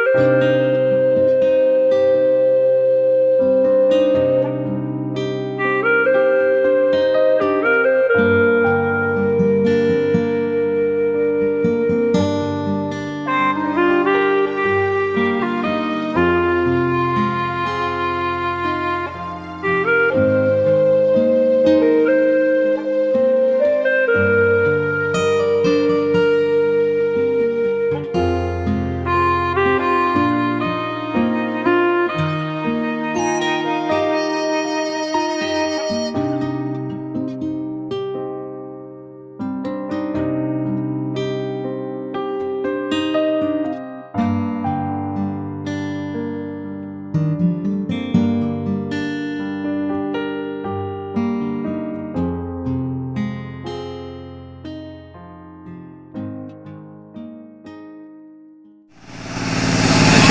Tam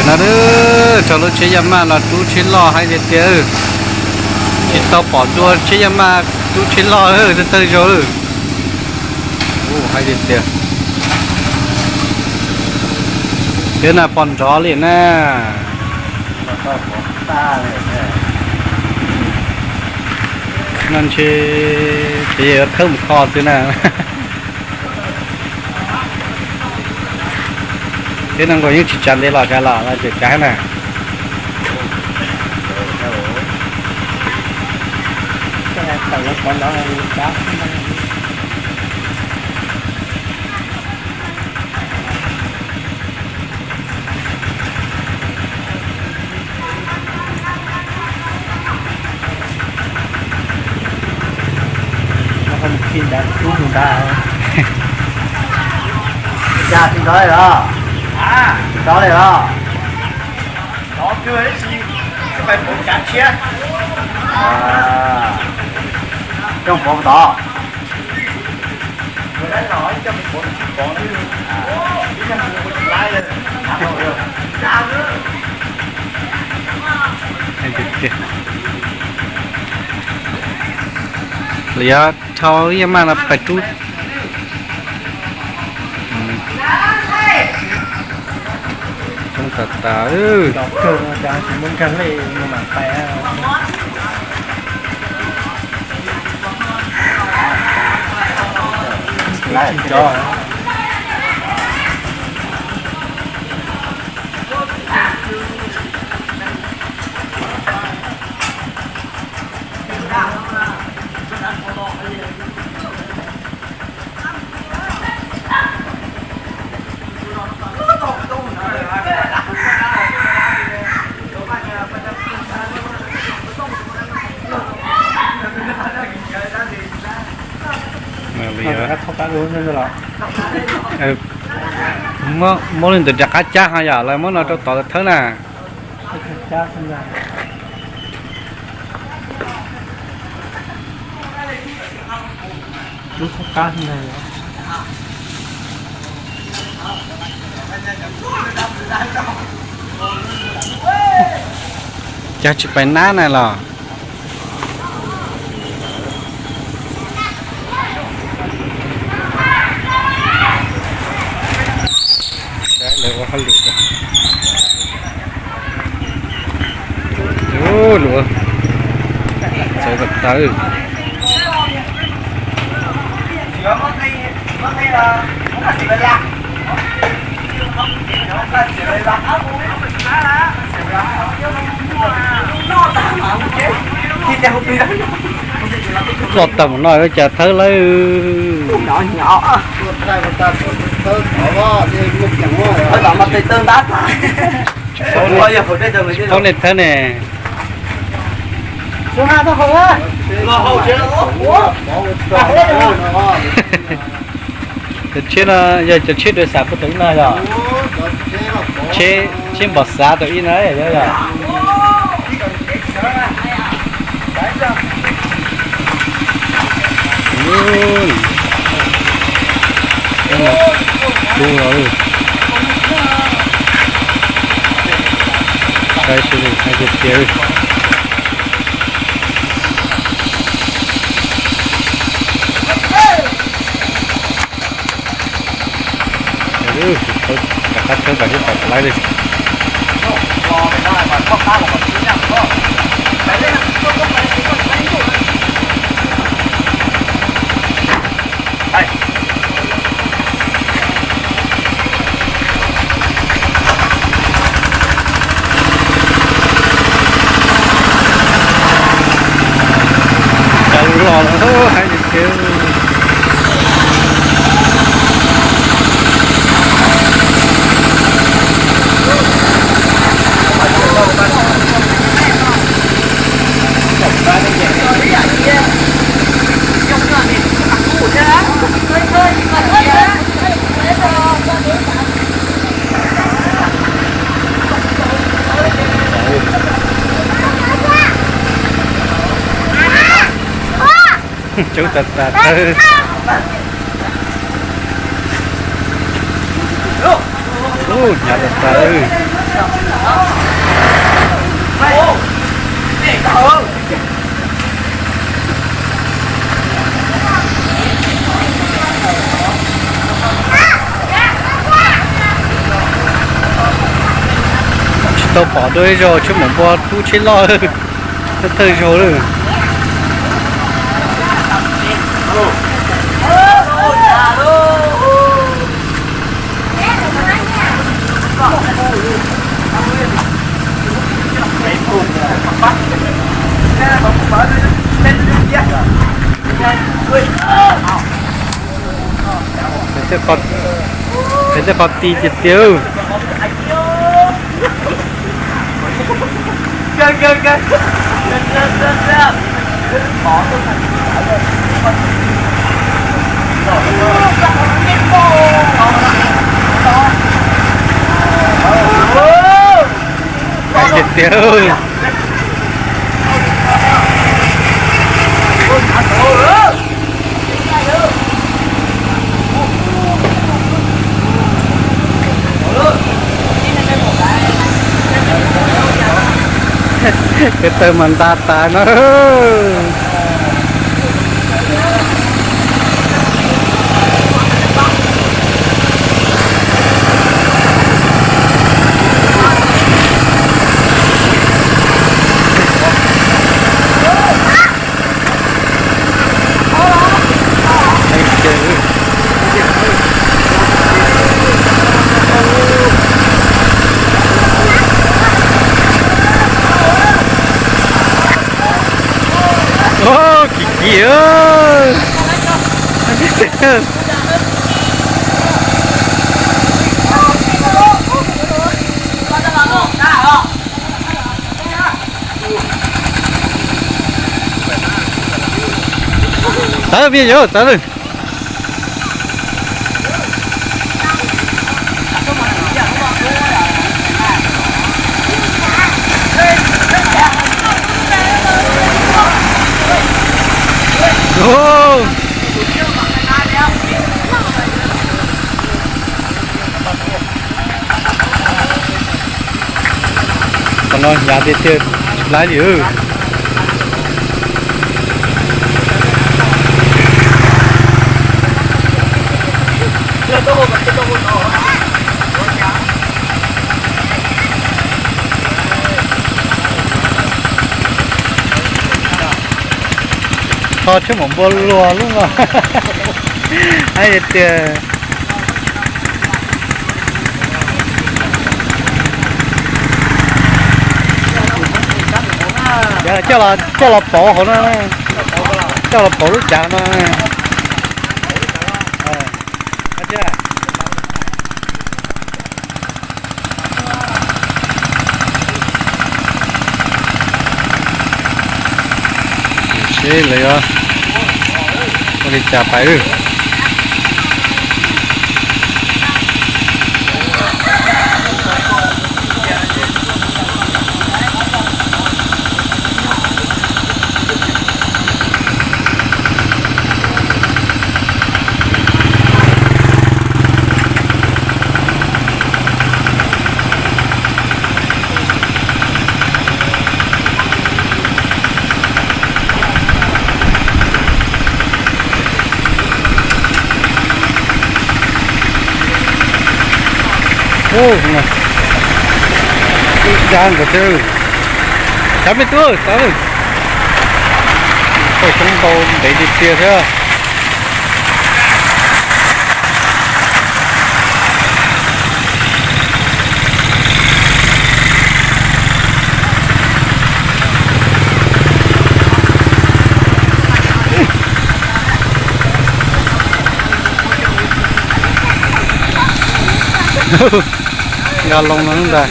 sim no rau lub tsheb yaj maj los rub tsheb loj hais tiag tiag, tsis tau pom dua tsheb yaj maj rub tsheb loj tawg tawg zog. Hais tiag tiag, thiab na pom nrov li na. No ntshe ces yuav khawb mus kho xwb na. Thiab no nkaus yeej tsis tsav ntev los tsav los tseem tsav na. Tsis tso li los? Tsis tso li los? Coj pov tod. Lawv yuav thau ib yam maj no pais rub. Coob tas tas. Muab li ntawd rov qab cab ho yom, lawv muab no rau tod thawb na. Cas tsis pais nab na los? Saib lawv ua hauj lwm. Ub, luav txawv tas tas. Loj tag mus no cas thawb lawm. Tsis paub nej thawb ne. Cov tsheb no yog cov tsheb dua xav puag tom ib no yog? Tsheb, tsheb npog xav tom ib no yog? Saib seb hais tiag tiag. Rov qab thawb kom thiab kom laib li. Cov lus los no haib tiag tiag. Coob tas tas tawb. Hnyav tas tas. Tsis tau pom dua ib zaug, tsheb maum npua tub tsheb loj thawj zaug lawm. Pem tej qhov ti tiag tiag. Tiag tiag. Ko taw mas nta tas no. Kim kim. Tawv peb yawg, tawv lawm. Qhov no hnyav tiag tiag, tsis laib li. Tho tsheb maum npua luag lub no. Haib tiag. Coj los pauv hauv no, coj los pauv lub cav no. Seb lawv ua li cas pais. Ub, ib dab nkawd thiab. Tawm me tub, tawm. Paj coob ntau ntev tiag tiag thiab. Nkag loo no ntag.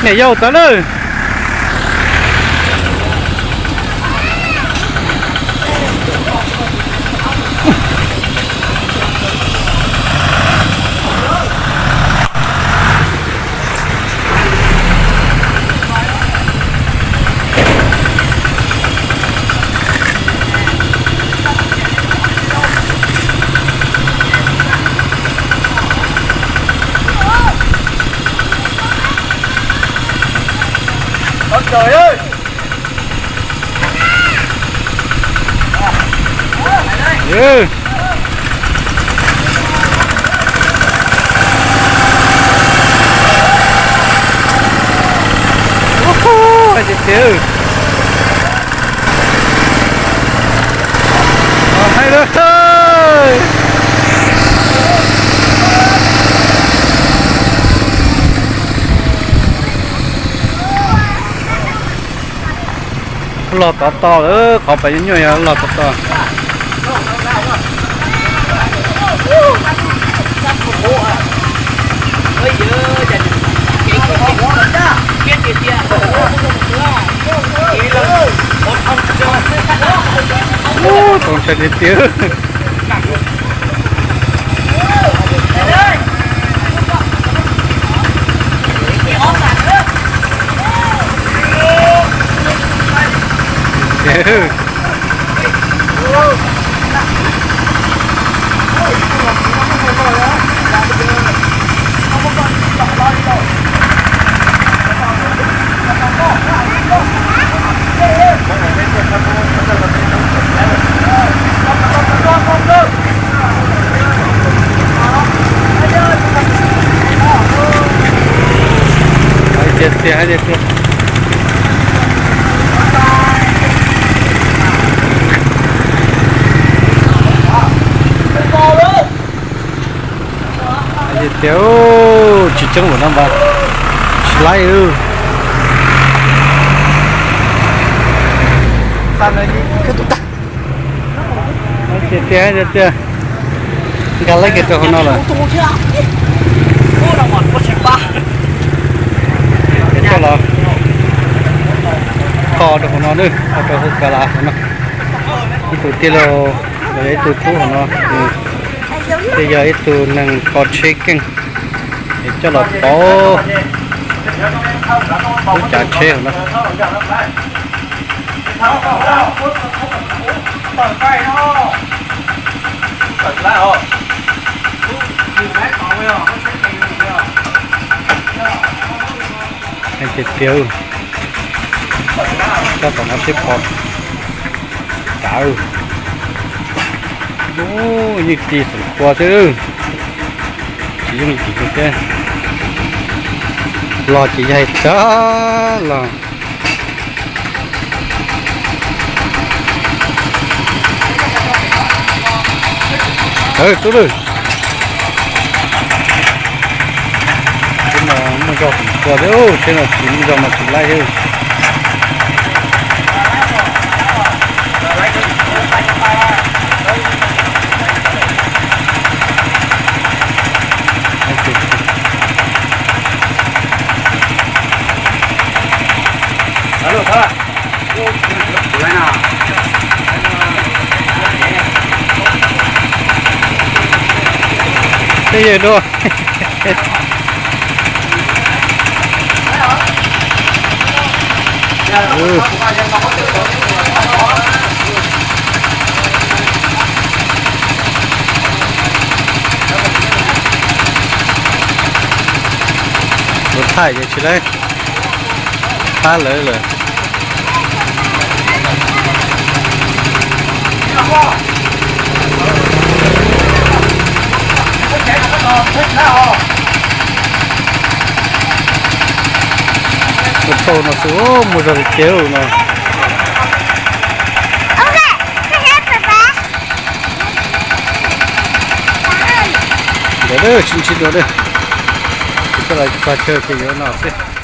Niam yau txawv lawm. Tiag tiag. Hais lawm. Loj tod toj lawm, qhov pas nyuaj nyuaj yog loj tod toj. Ub, txaus ntshai tiag tiag. Tiag tiag, tiag tiag. Tiag tiag, tsis tseeb lawm no mas tsis laib. Tiag tiag, tiag tiag. Nkag laib kiag rau hauv no lawm. Coj los kho rau hauv no, kho rau hauv kas las hauv no. Ib tug tij laug los yog ib tug tub hauv no, ces yog ib tug neeg kho tsheb keej, es coj los pauv lub cav tsheb hauv no. Tiag tiag, coj tom no seb pom. Cav, yeej ci xoom kua xwb, tsis yooj yim li thiab. Los ces yog tag los. Tub lwj, tsheb no muaj zog xoom kua thiab, tsheb no tsis muaj zog mas tsis laib thiab. Tej yawg dua. Tus thaij ces tsis laib, pab lawv lawm. Tus phauj no xwb muaj zog li ces no. Ntawd tsis ntsib dua li. Kuv coj los txog chaw ces yuav no xwb.